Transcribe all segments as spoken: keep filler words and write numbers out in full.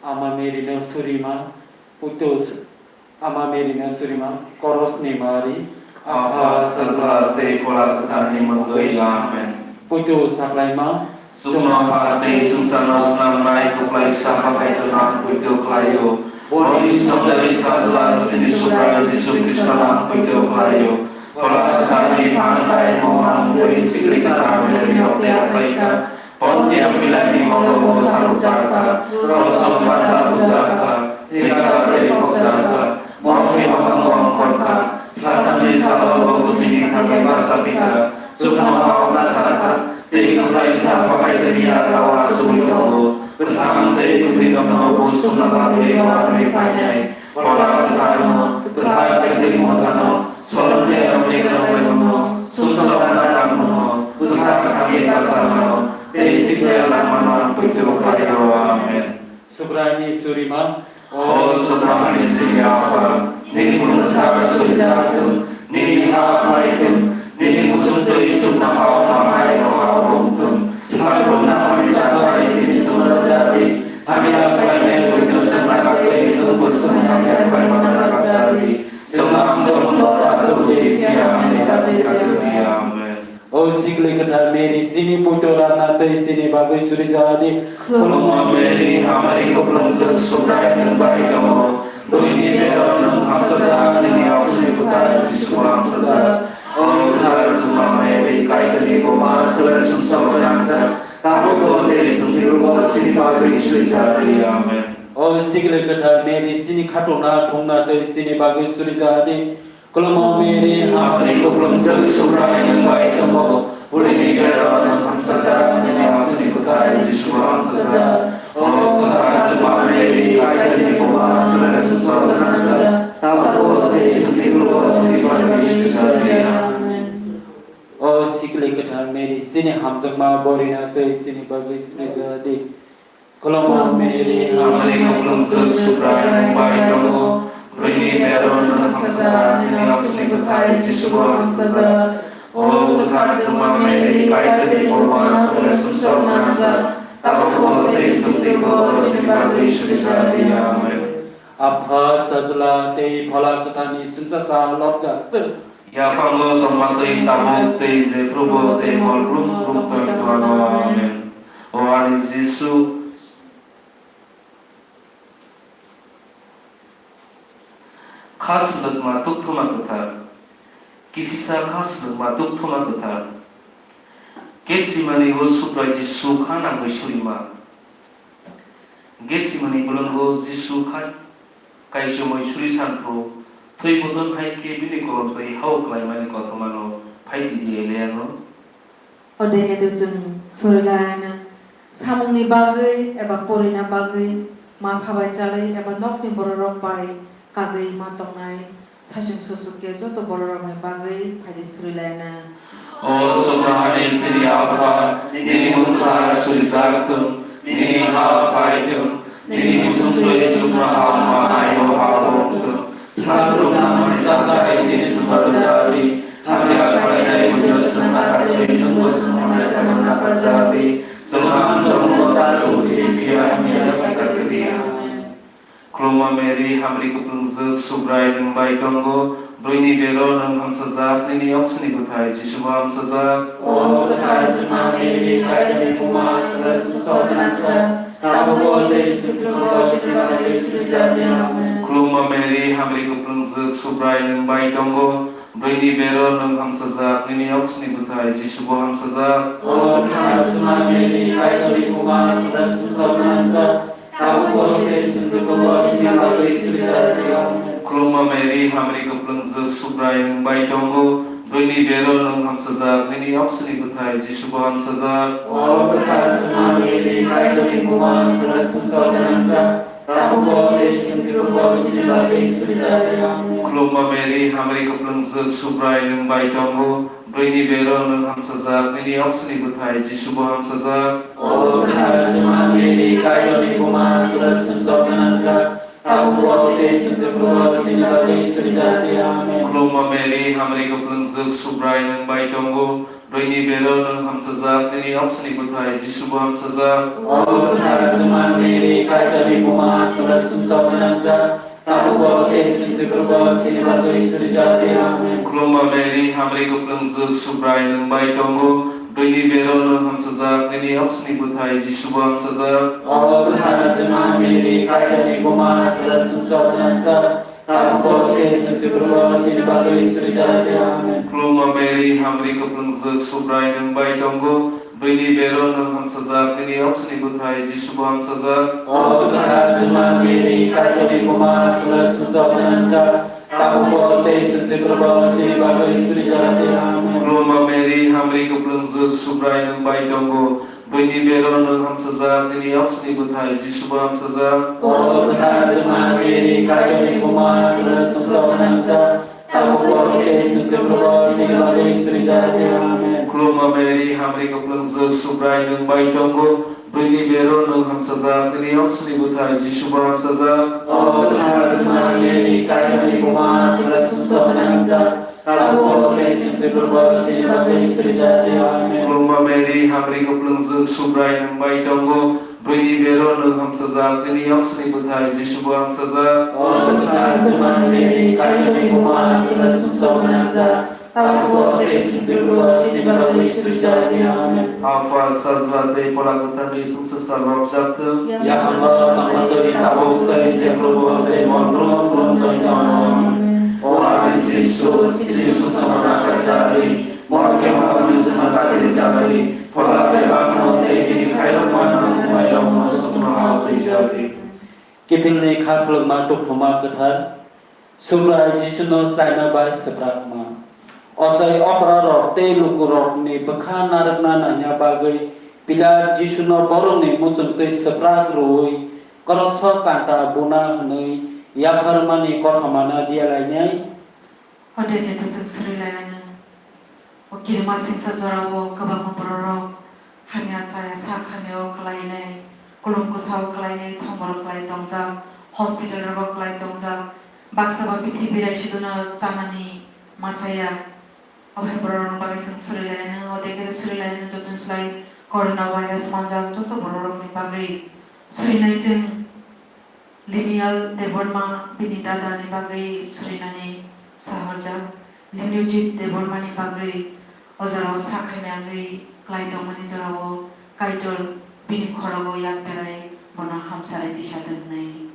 Ama Mary no surima, putus, Ama Mary no surima, koros ni mari, Apha, Sajla tei Phola Kwthar ni mungwi. Amen. Puitu saklaima. Chuknoha tei swngcharno snamnai Kwplaisa Kaitorno ang puitu khlaio. Boni somjagwi Sajla chini Subrai Jisu Khristono ang puitu khlaio. Phola Kwtharni phan bai mo ang tei sikli kwthar Mary ni yakni achaikha. Pontius Pilatni mokol bo salukjakha. Kroso pata bukjakha. Thwikha tei phokjakha. Morokni okango ongkhorkha. Satanni salo bo bwtwini thangwi barsa phikha. Chuknoha o bwsakha. Tei Kwplaisa Kaitorni yagra o achugwi tongo. Kwthang tei kwthwirokno buj tongna bagwi bo arwi phainai. Phola Kwtharno, Kwthar Catholic Mothano, Solomon Romani Romano, Sumsok Nagar Mano, Bwsa Kami Basa Mano, tei Tipra Langmano ang puitu khlaio. Amen. Subraini surima. O Subraini sini Apha, nini mung kwthar suijak thung, nini ha phai thung, nini muchung twi chuknoha o manai o ha o wng thung. Salbrum nangmani chakha bai tini chwngno rwjak di, hamya khlainai buino chwngna bagwi nwng bo chwng hamya khlaimano rwjak di. Amen. O sikli kwthar Mary, chini puitu rwna tei chini bagwi suri ja di. Khulumma Mary, hamari kuplung swk Subrai nwng bai tongo. Buini bero nwng hamsajak, nini oksini kwthar Jisu hamsajak. O kwthar Juma Mary, Kaitorni buma, swlai sumsok gwnangjak. Tabukbo tei chwng thwibubo chini bagwi suri ja di. Amen. O sikli kwthar Mary, chini khatungna, thungna tei chini bagwi suri ja di. Khulumma Mary, hamari kuplung swk Subrai nwng bai tongo. Buini bero nwng hamsajak, nini oksini kwthar Jisu hamsajak. O kwthar Juma Mary, Kaitorni buma, swlai sumsok gwnangjak. Tabukbo tei chwng thwibubo chini bagwi suri ja di. Amen. O sikli kwthar Mary, chini hamjakma borina tei chini bagwi suri ja di. Khulumma Mary, hamari kuplung swk Subrai nwng bai tongo. Buini bero nwng hamsajak, nini oksini kwthar Jisu bo hamsajak. O kwthar Juma Mary, Kaitorni buma, swlai sumsok gwnangjak. Tabukbo tei chwng thwibubo chini bagwi suri ja di. Amen. Apha, Sajla tei Phola Kwtharni chwngsacha lobjak thung. Yaphango tongma twi tabuk tei jephrubo tei mol brum brum tongthokno. Amen. O ani Jisu, kha swlwkma tukthoma kwthar, kiphilsa kha swlwkma tukthoma kwthar, Getsemani o Subrai Jisu kha nangwi surima. Getsemani bolongo Jisu khai kaichomwi suri sanphru, thwi bodol hai khe bini kolom twi hao klaimani kothomano phai tidi Eliano. Odehe do chwng surilaina samungni bagwi eba porina bagwi matha bai chalwi eba nokni bororok bai kagwi ma tongnai. Sachung suchuk khe joto bororokni bagwi phaidi surilaina. O Subraini chini Apha, nini mung kwthar surijak thung, nini ha phai thung, nini muchung twi chuknoha o manai o ha o wng thung. Salbrum nangmani chakha bai tini chwngno rwjak di, hamya khlainai buino chwng naharwi nwng bo chwng hamya khlaimano napharjak di. Chwng ang chwng bo ta tubudi phiya hamya khlai di. Amen. Khulumma Mary, hamri kwplwngjak, Subrai nwng bai tongo. Bwrwini bero nwng hamsajak, nini oksini bwthai Jisubo hamsajak. O kwthar Juma Mary, Kaitorni buma, swkang sumsok gwnangjak, tabukbo tei chwngni thwibubo chini bagwi suri ja di. Amen. Khulumma Mary, hamri kwplwngjak, Subrai nwng bai tongo. Bwrwini bero nwng hamsajak, nini oksini bwthai Jisubo hamsajak. O kwthar Juma Mary, Kaitorni buma, swkang sumsok gwnangjak, tabukbo tei chwngni thwibubo chini bagwi suri ja di. Amen. Khulumma Mary, hamri kwplwngjak, Subrai nwng bai tongo. Bwrwini bero nwng hamsajak, nini oksini bwthai Jisubo hamsajak. O kwthar Juma Mary, Kaitorni buma, swkang sumsok gwnangjak, tabukbo tei chwngni thwibubo chini bagwi suri ja di. Amen. Khulumma Mary, hamri kwplwngjak, Subrai nwng bai tongo. Bwrwini bero nwng hamsajak, nini oksini bwthai Jisubo hamsajak. O kwthar Juma Mary, Kaitorni buma, swkang sumsok gwnangjak, tabukbo tei chwngni thwibubo chini bagwi suri ja di. Amen. Khulumma Mary, hamri kwplwngjak, Subrai nwng bai tongo. Buini bero nwng hamsajak, nini oksini bwthai Jisu bo hamsajak. O kwthar Juma Mary, Kaitorni buma, swkang sumsok gwnangjak, tabukbo tei chwng thwiphrubo chini bagwi surijakdi. Amen. Khulumma Mary, hamri kwplwngjwk, Subrai nwng bai tongo, buini bero nwng hamsajak, nini oksini bwthai Jisu bo hamsajak. O kwthar Juma Mary, Kaitorni buma, swkang sumsok gwnangjak, tabukbo tei chwng thwiphrubo chini bagwi surijakdi. Amen. Khulumma Mary, hamri kwplwngjwk, Subrai nwng bai tongo, buini bero nwng hamsajak, nini oksini bwthai Jisu bo hamsajak. O kwthar Juma Mary, Kaitorni buma, swkang sumsok gwnangjak, tabukbo tei chwng thwiphrubo chini bagwi surijakdi. Amen. Khulumma Mary, hamri kwplwngjwk, Subrai nwng bai tongo, buini bero nwng hamsajak, nini oksini bwthai Jisu bo hamsajak. O kwthar Juma Mary, Kaitorni buma, swkang sumsok gwnangjak, tabukbo tei chwng thwiphrubo chini bagwi surijakdi. Amen. Khulumma Mary, hamri kwplwngjwk, Subrai nwng bai tongo, buini bero nwng hamsajak, nini oksini bwthai Jisu bo hamsajak. O kwthar Juma Mary, Kaitorni buma, swkang sumsok gwnangjak, tabukbo tei chwng thwiphrubo chini bagwi surijakdi. Amen. Khulumma Mary, hamri kwplwngjwk, Subrai nwng bai tongo, buini bero nwng hamsajak, nini oksini bwthai Jisu bo hamsajak. O kwthar Juma Mary, Kaitorni buma, swkang sumsok gwnangjak, tabukbo tei chwng thwiphrubo chini bagwi surijakdi. Amen. Apha, Sajla tei Phola Kwtharni chwngsacha rwjak thung. Yakungbo tongma twi tabuk tei jephrubo tei monthrom monthrom twi tongo. O ani Jisu, Jisu chwngno nakarjagwi, mor khe mor hwnwi chwngno katirjagwi, phola bebakno tei bini khairokmano mairokno chwngno hao twijagwi. Kiphilni khaslokma tuphuma kwthar, Subrai Jisuno chaina bai swprakma. Ochai okrarok tei lukurokni bwkha narwkna naina bagwi Pilat Jisuno borokni muchungtwi swprak rwui kroso kanta buna hwnwi yapharmani kothomano diya lainai. Ode khe tei chwng suri lai anw. O kirima singsa jorao kwbangma bororok hamya chaya sak hamya o kwlainai, kulum kwsa o kwlainai, thongor o kwlai tongjak, hospital rogo kwlai tongjak, baksa ba bithi birai suduno chanani machaya. Obo hai bororokni bagwi chwng suri lai anw, o dekhe suri lai anw jotono slai corona virus manjak joto bororokni bagwi surinai chwng. Linial Debbarma bini dadani bagwi surinani sahorjak. Liniojit Debbarmani bagwi o jorao sakhaini agwi klai tongmani jorao Kaitor bini khorogo yak berai bono hamsari tisa twngnai.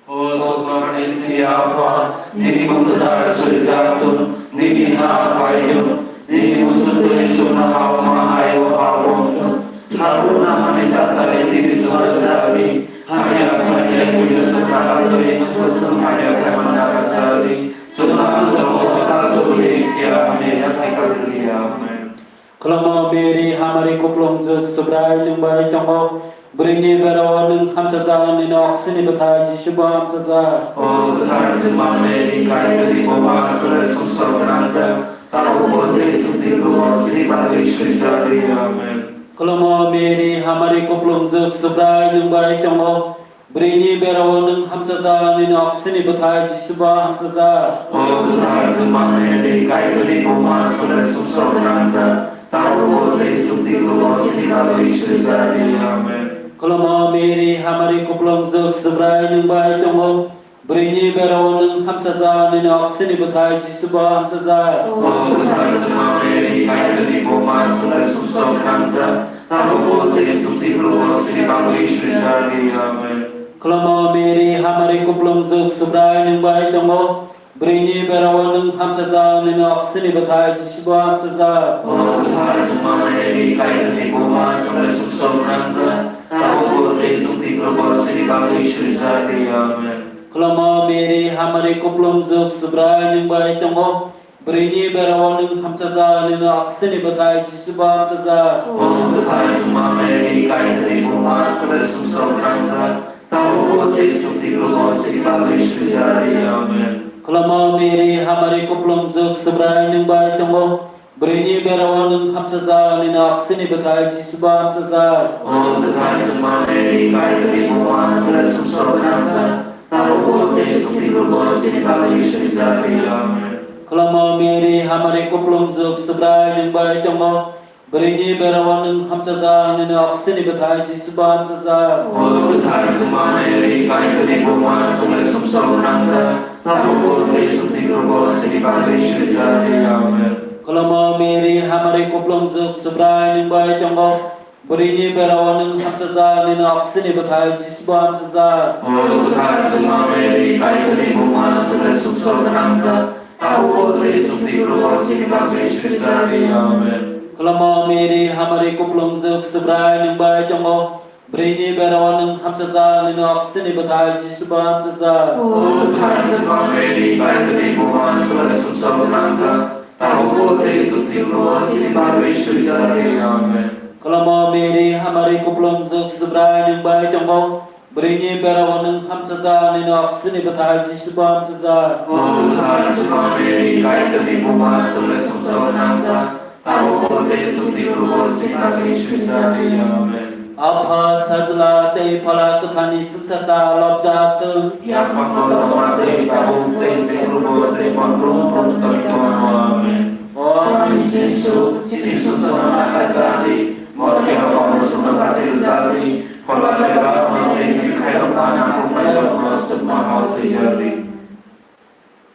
O Sukmani Sini Apha, nini mung kwthar surijak thung, nini ha phai thung, nini muchung twi sukna ha-o ma hai-o ha-o wng thung. Sabu namani satari tini sumar jagwi, hamya khainai puja sukna hatwi, kusum hamya khaima nakarjagwi, sukna muchungo ta tubuli kya hamya yathai kaduli ya. Amen. Khulumma Mary, hamari kuplungjwk, Subrai nwng bai tongo. Bwrwini bera-o nwng hamchajak, nini oksini bwthai Jisu bo hamchajak. O kwthar Juma Mary, Kaitorni buma, swrai sumsok gwnangjak, tabukbo tei chwng thwiphurubo chini bagwi suijagwi. Amen. Khulumma Mary, hamari kuplungjwk, Subrai nwng bai tongo. Bwrwini bera-o nwng hamchajak, nini oksini bwthai Jisu bo hamchajak. O kwthar Juma Mary, Kaitorni buma, swrai sumsok gwnangjak, tabukbo tei chwng thwiphurubo chini bagwi suijagwi. Amen. Khulumma Mary, hamari kuplungjwk, Subrai nwng bai tongo. Bwrwini bera-o nwng hamchajak, nini oksini bwthai Jisu bo hamchajak. O kwthar Juma Mary, Kaitorni buma, swrai sumsok gwnangjak, tabukbo tei chwng thwiphurubo chini bagwi suijagwi. Amen. Khulumma Mary, hamari kuplungjwk, Subrai nwng bai tongo. Bwrwini bera-o nwng hamchajak, nini oksini bwthai Jisu bo hamchajak. O kwthar Juma Mary, Kaitorni buma, swrai sumsok gwnangjak, tabukbo tei chwng thwiphurubo chini bagwi suijagwi. Amen. Khulumma Mary, hamari kuplungjwk, Subrai nwng bai tongo. Bwrwini bera-o nwng hamchajak, nini oksini bwthai Jisu bo hamchajak. O kwthar Juma Mary, Kaitorni buma, swrai sumsok gwnangjak, tabukbo tei chwng thwiphurubo chini bagwi suijagwi. Amen. Khulumma Mary, hamari kuplungjwk, Subrai nwng bai tongo. Bwrwini bera-o nwng hamchajak, nini oksini bwthai Jisu bo hamchajak. O kwthar Juma Mary, Kaitorni buma, swrai sumsok gwnangjak, tabukbo tei chwng thwiphurubo chini bagwi suijagwi. Amen. Khulumno Mary, hamari kuplung jwk, Subrai nwng bai tongo. Bwrwini berao nwng hamchajak, nini oksini bwthai Jisu bo hamchajak. O kwthar chwngma Mary, Kaitorni buma, chwngno sumsok nangjak, tabukbo tei chwngni horo chini bagwi swijak di. Amen. Khulumno Mary, hamari kuplung jwk, Subrai nwng bai tongo. Bwrwini berao nwng hamchajak, nini oksini bwthai Jisu bo hamchajak. O kwthar chwngma Mary, Kaitorni buma, chwngno sumsok nangjak, tabukbo tei chwngni horo chini bagwi swijak di. Amen. Khulumno Mary, hamari kuplung jwk, Subrai nwng bai tongo. Bwrwini berao nwng hamchajak, nini oksini bwthai Jisu bo hamchajak. O kwthar chwngma Mary, Kaitorni buma, chwngno sumsok nangjak, tabukbo tei chwngni horo chini bagwi swijak di. Amen. Khulumno Mary, hamari kuplung jwk, Subrai nwng bai tongo. Bwrwini berao nwng hamchajak, nini oksini bwthai Jisu bo hamchajak. O kwthar chwngma Mary, Kaitorni buma, chwngno sumsok nangjak, tabukbo tei chwngni horo chini bagwi swijak di. Amen. Apha, Sajla tei Phola Kwtharni swngchar cha lobjak thung. Yaphango tongma tei tabuk tei jephrubo tei monkrumbo tongwi tongma. Amen. O ani Jisu, chini sumsokno naharjak di, morokirokno sumsokno khatirjak di, phola bebak tei nini khairokma nangkuknairokno sukma hao thwijak di.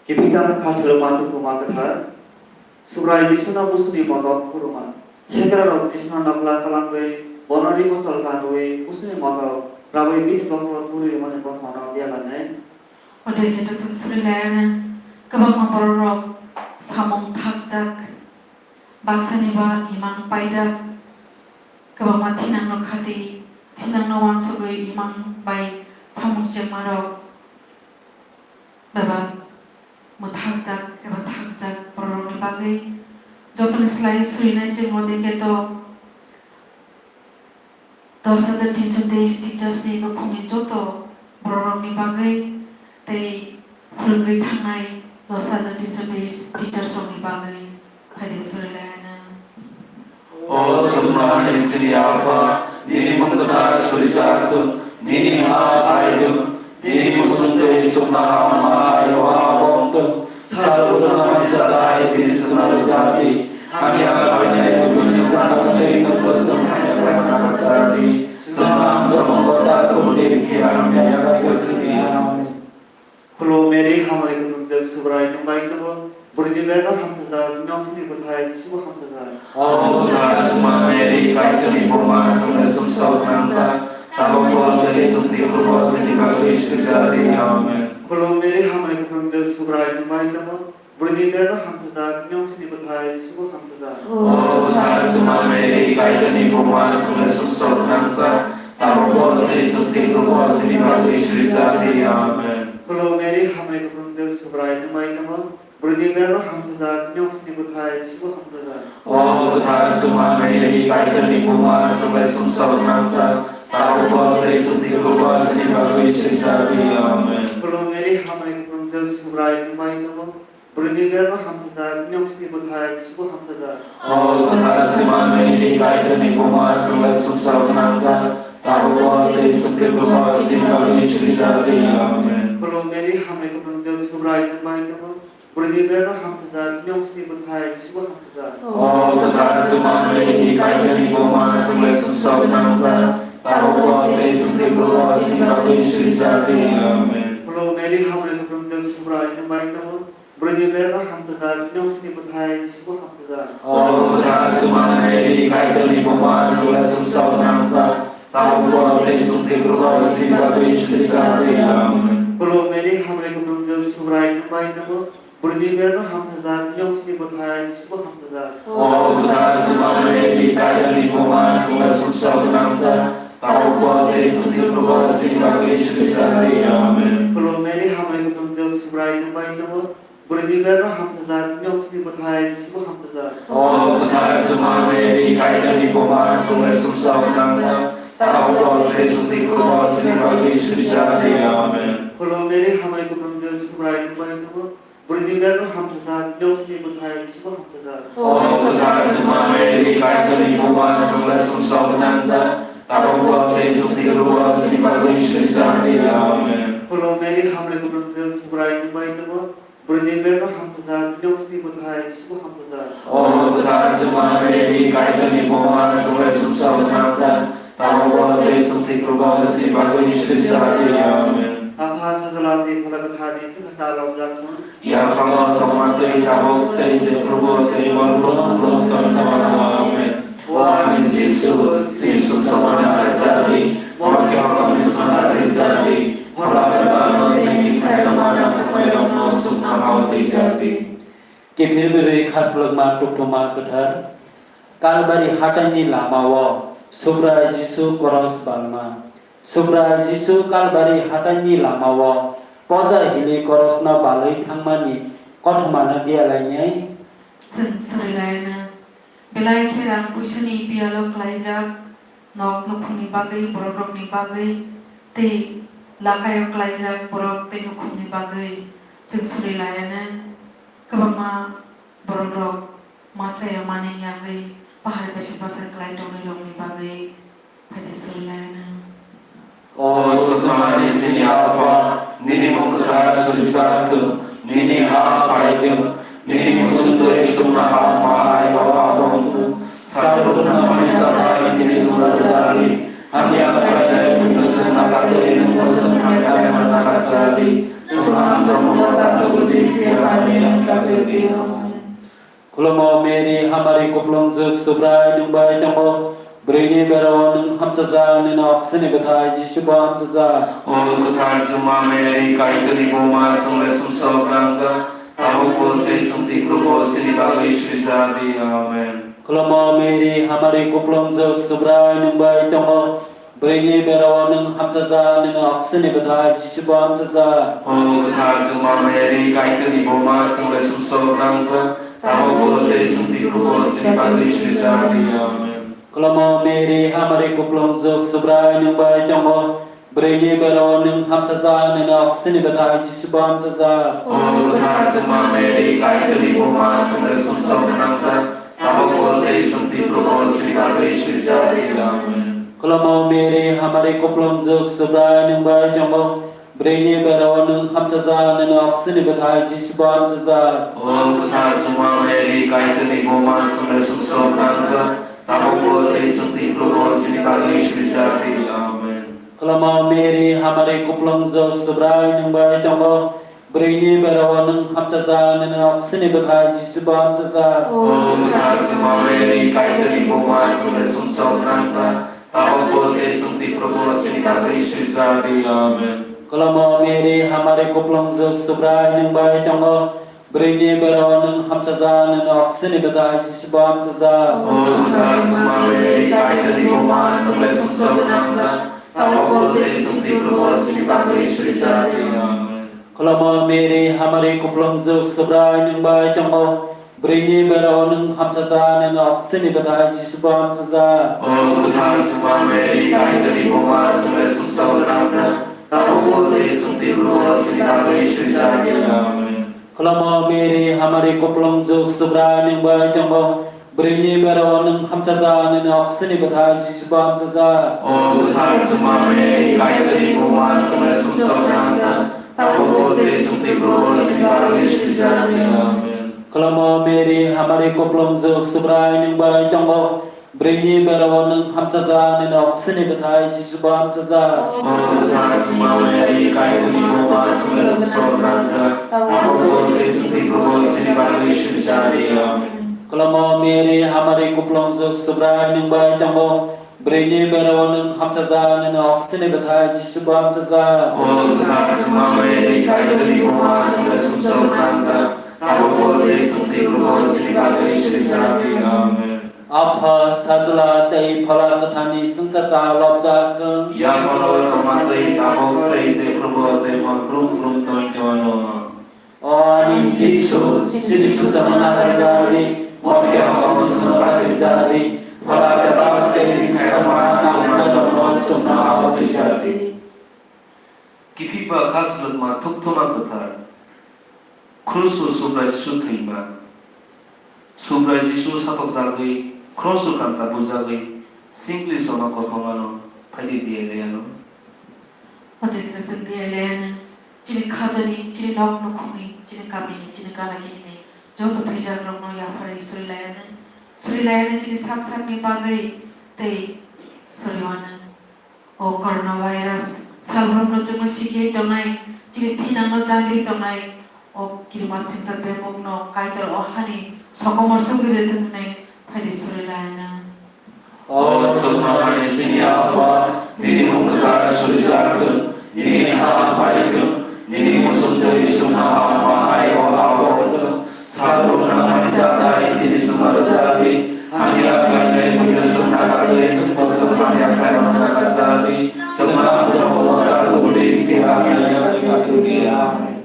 Kiphilwi tamo kha swrwngma tongthokma kwthar. Subrai Jisuno Busuni motok phuruma. Sekerarok Jisuno nokla kwlangwi, bono ri bosol kanwi, Busuno motok rabwi bini bokhorok phurwi rwmani bokhorokno biyal lanai. O dei khe to chwng swrwi lai anw, kwbangma bororok samung thakjak, baksani ba imang paijak, kwbangma thinangno khati, thinangno uansugwi imang bai samung chengmarok bebak mwthakjak eba thakjak bororokni bagwi jotoni slai surinai chwng o dei khe to dos hajar tinso teis teachers ni nukhungni joto bororokni bagwi tei phwrwngwi thangnai dos hajar tinso teis teachers rokni bagwi phaidi surilai anw. O sumnani chini Apha, nini mung kwthar surijak thung, nini ha phai thung, nini muchung tei chuknoha ma ayo ha bong thung. Salbrum nokni sada hai tini chwngno rwjak di. Hamya khlainai buini chwngno tei nwngbo chwng hamya khlaina rwjak di. Chwngno ang chomok bo ta thung di, phiya hamya yakarwi thung di. Amen. Khulumno Mary, hamari kwthwng jwk, Subrai nwng bai tongo. Bwrwini berno hamchajak, nini oksini bwthai Jisu bo hamchajak. O kwthar chwngma Mary, Kaitorni buma, chwngno sumsok nangjak, tabukbo tei chwngni horo chini bagwi swijak di. Amen. Khulumno Mary, hamari kwthwng jwk, Subrai nwng bai tongo. Bwrwini berno hamchajak, nini oksini bwthai Jisu bo hamchajak. O kwthar chwngma Mary, Kaitorni buma, chwngno sumsok nangjak, tabukbo tei chwngni horo chini bagwi swijak di. Amen. Khulumno Mary, hamari kwthwng jwk, Subrai nwng bai tongo. Bwrwini berno hamchajak, nini oksini bwthai Jisu bo hamchajak. O kwthar chwngma Mary, Kaitorni buma, chwngno sumsok nangjak, tabukbo tei chwngni horo chini bagwi swijak di. Amen. Khulumno Mary, hamari kwthwng jwk, Subrai nwng bai tongo. Bwrwini berno hamchajak, nini oksini bwthai Jisu bo hamchajak. O kwthar chwngma Mary, Kaitorni buma, chwngno sumsok nangjak, tabukbo tei chwngni horo chini bagwi swijak di. Amen. Khulumno Mary, hamari kwthwng jwk, Subrai nwng bai tongo. Bwrwini berno hamchajak, nini oksini bwthai Jisu bo hamchajak. O kwthar chwngma Mary, Kaitorni buma, chwngno sumsok nangjak, tabukbo tei chwngni horo chini bagwi swijak di. Amen. Khulumno Mary, hamari kwthwng jwk, Subrai nwng bai tongo. Bwrwini berno hamchajak, nini oksini bwthai Jisu bo hamchajak. O kwthar chwngma Mary, Kaitorni buma, chwngno sumsok nangjak, tabukbo tei chwngni horo chini bagwi swijak di. Amen. Khulumno Mary, hamari kwthwng jwk, Subrai nwng bai tongo. Bwrwini berno hamchajak, nini oksini bwthai Jisu bo hamchajak. O kwthar chwngma Mary, Kaitorni buma, chwngno sumsok nangjak, tabukbo tei chwngni horo chini bagwi swijak di. Amen. Khulumno Mary, hamari kwthwng jwk, Subrai nwng bai tongo. Bwrwini berno hamchajak, nini oksini bwthai Jisu bo hamchajak. O kwthar chwngma Mary, Kaitorni buma, chwngno sumsok nangjak, tabukbo tei chwngni horo chini bagwi swijak di. Amen. Khulumno Mary, hamari kwthwng jwk, Subrai nwng bai tongo. Bwrwini berno hamchajak, nini oksini bwthai Jisu bo hamchajak. O kwthar chwngma Mary, Kaitorni buma, chwngno sumsok nangjak, tabukbo tei chwngni horo chini bagwi swijak di. Amen. Khulumno Mary, hamari kwthwng jwk, Subrai nwng bai tongo. Bwrwini berno hamchajak, nini O kwthar Juma Mary, Kaitorni buma, chwngno sumsok nangjak, tabukbo tei chwng thwikrukbo chini bagwi swijak di. Amen. Apha Sajla tei Phola Kwthar ni chwngno cha lobjak thung. Yaphango tongma twi tabuk tei jephrubo tei hor blong blong tongthokma. Amen. O ani Jisu, chini sumsokno nathajak di, mokhe hokni songno nathajak di, Phola Kwthar no tei nini khairokma nangkuknairokno sukna hao twijak di. Kiphilbirwi khaslwkma Tukthuma Kwthar. Kalbari hataini lamao Subrai Jisu koros balma. Subrai Jisu Kalbari hataini lamao poja hili korosno balwi thangmani kothomano diya lainai. Chwng surilaino belai khe rang puisani biyalo klaijak. Nok nukhungni bagwi, borokrokni bagwi tei lakaio klaijak borok tei nukhungni bagwi chwng suri laianw. Kwbangma borokrok ma chaya manwi yangwi pahar bese basa klai tongnwirokni bagwi phaidi suri laianw. O Swkangni chini Apha, nini mung kwthar surijak thung, nini ha phai thung, nini muchung twi chuknoha ma hai o ha bo wng thung. Sabrumno manwi sathai nini chuknoha rwjak di, hamya khlainai buino chwng nakha twi nwng bo chwng hamya khlaina nakha rwjak di. Chwng ang jomo ta tubudi, phiya hamya khlainai tubudi. Khulumo Mary, hamari kuplungjwk, Subrai nwng bai tongo. Bwrwini berao nwng hamchajak, nini oksini bwthai Jisu bo hamchajak. O kwthar Juma Mary, Kaitorni buma, chwngno sumsok nangjak, tabukbo tei chwng thwikhrubo chini bagwi swijak di. Amen. Khulumo Mary, hamari kuplungjwk, Subrai nwng bai tongo. Bwrwini berao nwng hamchajak, nini oksini bwthai Jisu bo hamchajak. O kwthar Juma Mary, Kaitorni buma, chwngno sumsok nangjak, tabukbo tei chwng thwikhrubo chini bagwi swijak di. Amen. Khulumo Mary, hamari kuplungjwk, Subrai nwng bai tongo. Bwrwini berao nwng hamchajak, nini oksini bwthai Jisu bo hamchajak. O kwthar Juma Mary, Kaitorni buma, chwngno sumsok nangjak, tabukbo tei chwng thwikhrubo chini bagwi swijak di. Amen. Khulumo Mary, hamari kuplungjwk, Subrai nwng bai tongo. Bwrwini berao nwng hamchajak, nini oksini bwthai Jisu bo hamchajak. O kwthar Juma Mary, Kaitorni buma, chwngno sumsok nangjak, tabukbo tei chwng thwikhrubo chini bagwi swijak di. Amen. Khulumo Mary, hamari kuplungjwk, Subrai nwng bai tongo. Bwrwini berao nwng hamchajak, nini oksini bwthai Jisu bo hamchajak. O kwthar Juma Mary, Kaitorni buma, chwngno sumsok nangjak, tabukbo tei chwng thwikhrubo chini bagwi swijak di. Amen. Khulumo Mary, hamari kuplungjwk, Subrai nwng bai tongo. Bwrwini berao nwng hamchajak, nini oksini bwthai Jisu bo hamchajak. O kwthar Juma Mary, Kaitorni buma, chwngno sumsok nangjak, tabukbo tei chwng thwikhrubo chini bagwi swijak di. Amen. Khulumo Mary, hamari kuplungjwk, Subrai nwng bai tongo. Bwrwini berao nwng hamchajak, nini oksini bwthai Jisu bo hamchajak. O kwthar Juma Mary, Kaitorni buma, chwngno sumsok nangjak, tabukbo tei chwng thwikhrubo chini bagwi swijak di. Amen. Khulumo Mary, hamari kuplungjwk, Subrai nwng bai tongo. Bwrwini berao nwng hamchajak, nini oksini bwthai Jisu bo hamchajak. O kwthar Juma Mary, Kaitorni buma, chwngno sumsok nangjak, tabukbo tei chwng thwikhrubo chini bagwi swijak di. Amen. Khulumo Mary, hamari kuplungjwk, Subrai nwng bai tongo. Bwrwini berao nwng hamchajak, nini oksini bwthai Jisu bo hamchajak. O kwthar Juma Mary, Kaitorni buma, chwngno sumsok nangjak, tabukbo tei chwng thwikhrubo chini bagwi swijak di. Amen. Khulumo Mary, hamari kuplungjwk, Subrai nwng bai tongo. Bwrwini berao nwng hamchajak, nini oksini bwthai Jisu bo hamchajak. O kwthar Juma Mary, Kaitorni buma, chwngno sumsok nangjak, tabukbo tei chwng thwikhrubo chini bagwi swijak di. Amen. Apha, Sajla tei Phola Kwtharni chwngsacha lobjak wng. Yaphango tongma twi tabuk tei jephrubo tei hor brum brum tongthokno. O ani Jisu, chini sumsokno nathajak di, mokhe hokni songno bathajak di, Phola Kwthar tei nini khairokma nangkuknairokno sukna hao twijak di. Kiphilba khaslwkma Tukthuma Kwthar. Kruso Subrai Jisu thwima. Subrai Jisu satokjagwi, kruso kanta bujagwi, singli sona kothomano phaidi diya laiano. Otwi khe chwng diya laiano, chini khajani, chini nok nukhungni, chini kamini, chini gana ginini, joto thwijakrokno yapharwi surilayanw. Surilayanw chini sak sakni bagwi tei suriwanw. O coronavirus salbrumno chwngno sikwi tongnai, chini thinangno changwi tongnai, o kirima singcha bemukno Kaitor o hani sokomor sugwi rwthwng hwnwi phaidi surilayanw. O chwngno hani chini Apha, nini mung kwthar surijaktwng, nini ha phaitwng, nini muchungtwi chwngno ha manai o ha bo wngtwng. Salbrumno nangmani chatai tini chwngno rwjagwi, hamya khlainai buino chwngno nagatwi, nwng bo chwng hamya khlaimano nagatjagwi, chwngno ang chwngno wngkha tubudi, phiya hamya khlainai tubudi. Amen.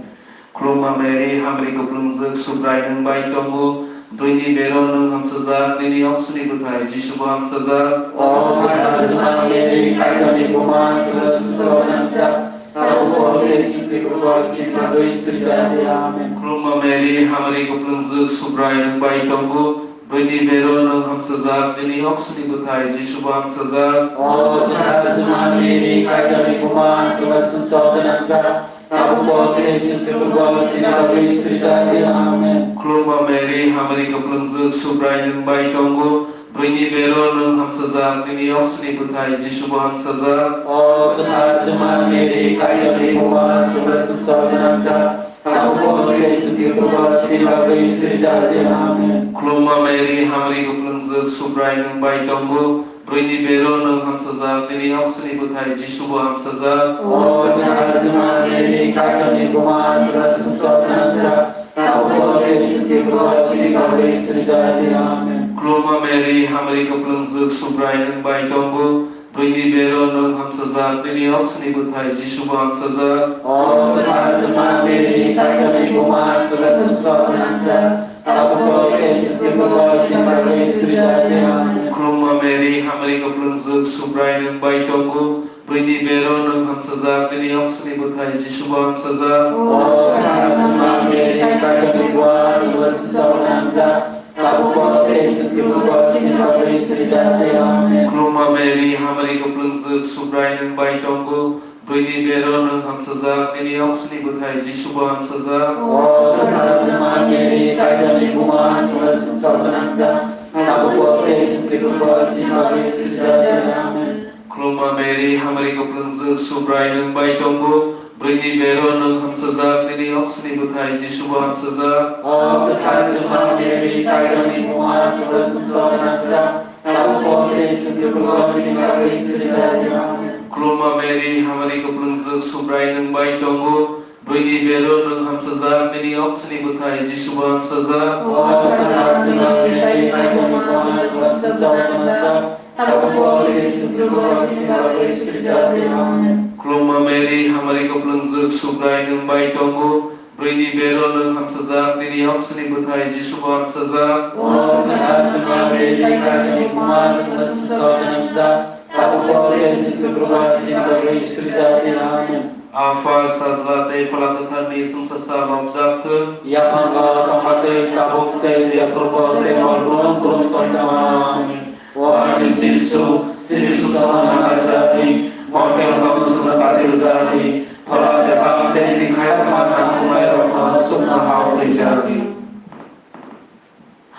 Khulumma Mary, hamri kwplwngjwk, Subrai nwng bai tongo, bwrwini bero nwng hamchajak, nini oksini bwthai Jisu bo hamchajak. O kwthar Juma Mary, Kaitorni buma, chwngno sumsok gwnangjak, tabuk bo tei chwngni bwkha chini bagwi surijago. Amen. Khulumma Mary, hamri kwplwngjwk, Subrai nwng bai tongo, bwrwini bero nwng hamchajak, nini oksini bwthai Jisu bo hamchajak. O kwthar Juma Mary, Kaitorni buma, chwngno sumsok gwnangjak, tabuk bo tei chwngni bwkha chini bagwi surijago. Amen. Khulumma Mary, hamri kwplwngjwk, Subrai nwng bai tongo, bwrwini bero nwng hamchajak, nini oksini bwthai Jisu bo hamchajak. O kwthar Juma Mary, Kaitorni buma, chwngno sumsok gwnangjak, tabuk bo tei chwngni bwkha chini bagwi surijago. Amen. Khulumma Mary, hamri kwplwngjwk, Subrai nwng bai tongo, bwrwini bero nwng hamchajak, nini oksini bwthai Jisu bo hamchajak. O kwthar Juma Mary, Kaitorni buma, chwngno sumsok gwnangjak, tabuk bo tei chwngni bwkha chini bagwi surijago. Amen. Khulumma Mary, hamri kwplwngjwk, Subrai nwng bai tongo, bwrwini bero nwng hamchajak, nini oksini bwthai Jisu bo hamchajak. O kwthar Juma Mary, Kaitorni buma, chwngno sumsok gwnangjak, tabuk bo tei chwngni bwkha chini bagwi surijago. Amen. Khulumma Mary, hamri kwplwngjwk, Subrai nwng bai tongo, bwrwini bero nwng hamchajak, nini oksini bwthai Jisu bo hamchajak. O kwthar Juma Mary, Kaitorni buma, chwngno sumsok gwnangjak, tabuk bo tei chwngni bwkha chini bagwi surijago. Amen. Khulumma Mary, hamri kwplwngjwk, Subrai nwng bai tongo, bwrwini bero nwng hamchajak, nini oksini bwthai Jisu bo hamchajak. O kwthar Juma Mary, Kaitorni buma, chwngno sumsok gwnangjak, tabuk bo tei chwngni bwkha chini bagwi surijago. Amen. Khulumma Mary, hamri kwplwngjwk, Subrai nwng bai tongo, bwrwini bero nwng hamchajak, nini oksini bwthai Jisu bo hamchajak. O kwthar Juma Mary, Kaitorni buma, chwngno sumsok gwnangjak, tabuk bo tei chwngni bwkha chini bagwi surijago. Amen. Khulumma Mary, hamri kwplwngjwk, Subrai nwng bai tongo, bwrwini bero nwng hamchajak, nini oksini bwthai Jisu bo hamchajak. O kwthar Juma Mary, Kaitorni buma, chwngno sumsok gwnangjak, tabuk bo tei chwngni bwkha chini bagwi surijago. Amen. Khulumma Mary, hamri kwplwngjwk, Subrai nwng bai tongo, bwrwini bero nwng hamchajak, nini oksini bwthai Jisu bo hamchajak. O kwthar Juma Mary, Kaitorni buma, chwngno sumsok gwnangjak, tabuk bo tei chwngni bwkha chini bagwi surijago. Amen. Apha, Sajla tei Phola Kwtharni chwngsacha lobjak thung. Yaphango tongma twi tabuk tei jephuru tei mol brung brung tongthama. Amen. O ani Jisu, chini suksokno nakarjak di, mothel rokno chwngno batirjak di, phola bebak tei tini khairokma nangkuknairokno chwngno hao twijak di.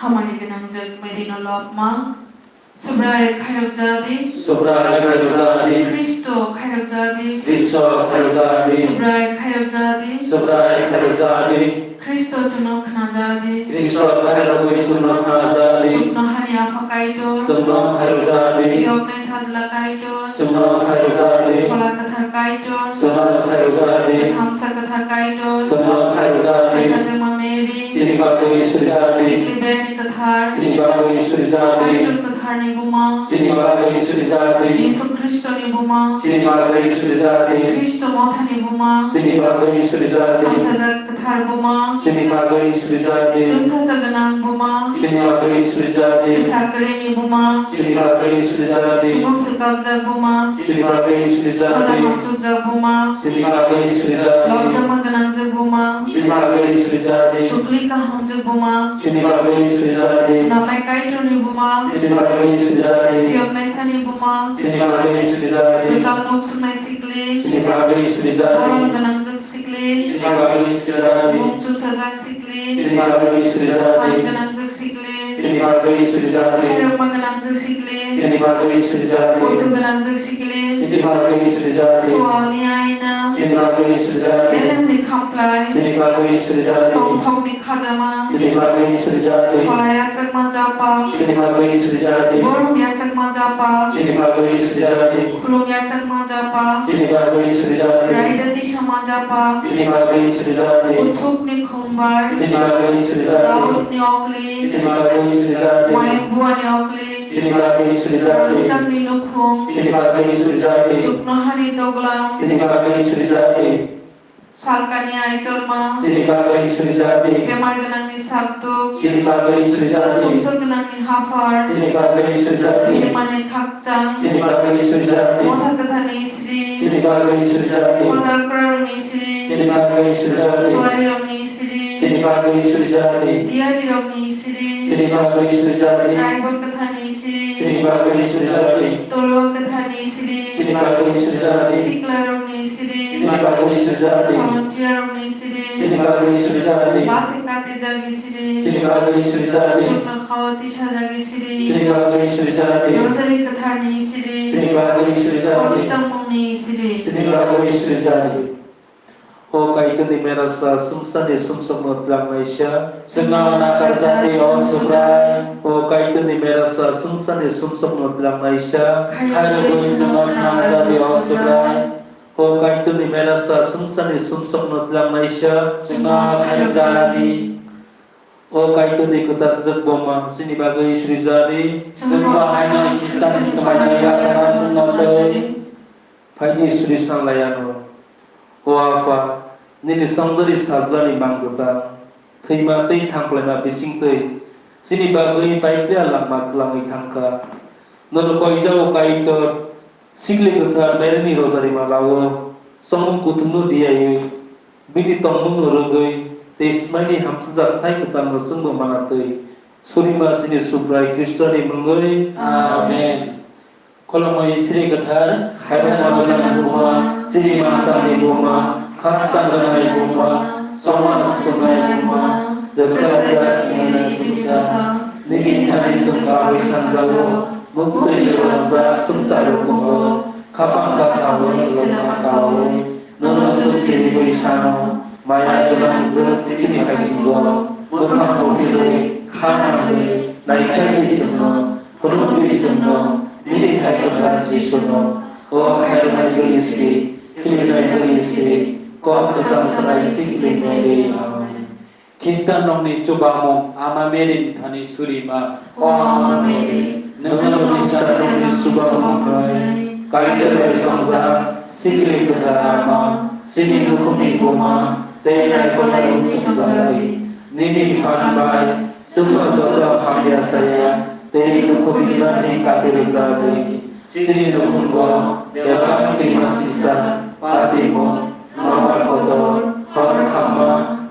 Hamani gwnangjwk Maryno lobma. Subrai khairokjak di. Subrai khairokjak di. Khristo khairokjak di. Khristo khairokjak di. Subrai khairokjak di. Subrai khairokjak di. Khristo chwngno khnajak di. Khristo khairokwi chwngno khnajak di. Chuknohani Apha Kaitor. Chwngno khairokjak di. Phiyoknai Sajla Kaitor. Chwngno khairokjak di. Phola Kwthar Kaitor. Chwngno khairokjak di. Thamsa Kwthar Kaitor. Chwngno khairokjak di. Kwthar Juma Mary. Chini bagwi surijak di. Sikli Berni Kwthar. Chini bagwi surijak di. Kaitor Kwtharni buma. Chini bagwi surijak di. Jisu Khristoni buma. Chini bagwi surijak di. Khristo mothani buma. Chini bagwi surijak di. Hamsajak Kwthar buma. Chini bagwi surijak di. Chwngsacha gwnang buma. Chini bagwi surijak di. Bwsa kwrwini buma. Chini bagwi surijak di. Subuk swkakjak buma. Chini bagwi surijak di. Phola hamsukjak buma. Chini bagwi surijak di. Lobjakma gwnangjak buma. Chini bagwi surijak di. Chukli kahamjak buma. Chini bagwi surijak di. Snamnai Kaitorni buma. Chini bagwi surijak di. Phiyoknaisani buma. Chini bagwi surijak di. Rwchapmung swngnai sikli. Chini bagwi surijak di. Borom gwnangjak sikli. Chini bagwi surijak di. Mung chusajak sikli. Chini bagwi suri jati. Phan gwnangjwk sikli. Chini bagwi suri jati. Khairokma gwnangjwk sikli. Chini bagwi suri jati. Poito gwnangjwk sikli. Chini bagwi suri jati. Swalni aina. Chini bagwi suri jati. Elemni khaplai. Chini bagwi suri jati. Tongthokni khajama. Chini bagwi suri jati. Kholai achakma japa. Chini bagwi suri jati. Borokni achakma japa. Chini bagwi suri jati. Khulumya chakma japa. Chini bagwi suri jati. Raida tisama japa. Chini bagwi suri jati. Uthukni khumbar. Chini bagwi suri jati. Daudni okli. Chini bagwi suri jati. Mayang buani okli. Chini bagwi suri jati. Rangchakni nukhung. Chini bagwi suri jati. Chuknohani doglam. Chini bagwi suri jati. Salkani aitorma. Chini bagwi suri jati. Bemar gwnangni sakduk. Chini bagwi suri jati. Sumsok gwnangni haphar. Chini bagwi suri jati. Bini mane khakchang. Chini bagwi suri jati. Motha kwthani sri. Chini bagwi suri jati. Motha kwrarokni sri. Chini bagwi suri jati. Suarirokni sri. Chini bagwi suri jati. Diyarirokni sri. Chini bagwi suri jati. Raibor kwthani sri. Chini bagwi suri jati. Tolwa kwthani sri. Chini bagwi suri jati. Siklarokni sri. Chini bagwi suri jati. Solontiarokni sri. Chini bagwi suri jati. Basi kati jagi sri. Chini bagwi suri jati. Chukno khawa tisa jagi sri. Chini bagwi suri jati. Rosary kwtharni sri. Chini bagwi suri jati. Chamungni sri. Chini bagwi suri jati. O Kaitorni merasa sumsani sumsokno twlangnaisa. Chwngno nakarjadi o Subrai. O Kaitorni merasa sumsani sumsokno twlangnaisa. Khairokwi chwngno nakarjadi o Subrai. O Kaitorni merasa sumsani sumsokno twlangnaisa. Chwngno khairokjadi. O Kaitorni kwtal jwk buma chini bagwi srijadi. Chwngno haino Khristani swmaina yakharma chwngno twi. Phaidi suri sanlaiano. O Apha, nini songdori sajlani mang kwtal, thwima tei thangplaima bisingtwi chini bagwi paipya langma twlangwi thangkha. Nono koijao Kaitor, sikli kwthar Maryni rosary malao, chongmung kuthumno diyawi, bini tongmungno rwgwi tei smaini hamsajak thai kwtalno chwngbo manatwi, surima chini Subrai Khristoni mungwi. Amen. Khulumui sri kwthar, khairokma gwnang buma, sri mantani buma, khakchang gwnai buma, chongma suchungnai buma, dwkha jak sinani bwsa, nini thani chwng kaui sanjago, muktwi swrwngjak swngchar rukungo, khapang kathao swlama kaui, nono chwng siriwi sano, maya gwnang jwk chini haisingo, bwkhang bo philwi, kha nangwi, naikhaidi chwngno, Phunukdi chwngno, nini thai kwthar Jisuno, o khairoknai jwgwi sri, khilinai jwgwi sri, kok kwcham sanai sikli Mary. Amen. Khristanrokni chubamung Ama Mary ni thani surima. O Ama Mary, nwng Khristanrokni chubamung wngnai, Kaitor bai songjak sikli kwthar Ama, chini nukhungni buma, tei naikolnairokni thumjagwi, nini phan bai, Chwngno joto hamya chaya tei dukhu bimanni kati rwjagwi, chini nukhungo bebak twima sisa, patimung, nobar kotor, hor khamma,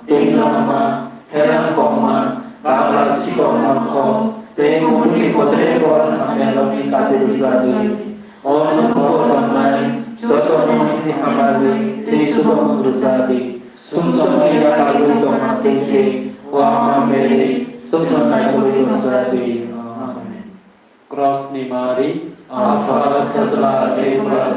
twi nokma, herang kokma, bagla sikok nongkhor tei kubuni kotor bor hamyarokni kati rwjagwi, o nukhungo tongnai joto mungni hamari tei chubamung rwjagwi. Sumsokni yakarwi tongma twi khe, o Ama Mary, chwngno naikolwi tonjagwi. Amen. Krosni mari, Apha, Sajla tei Bwrwi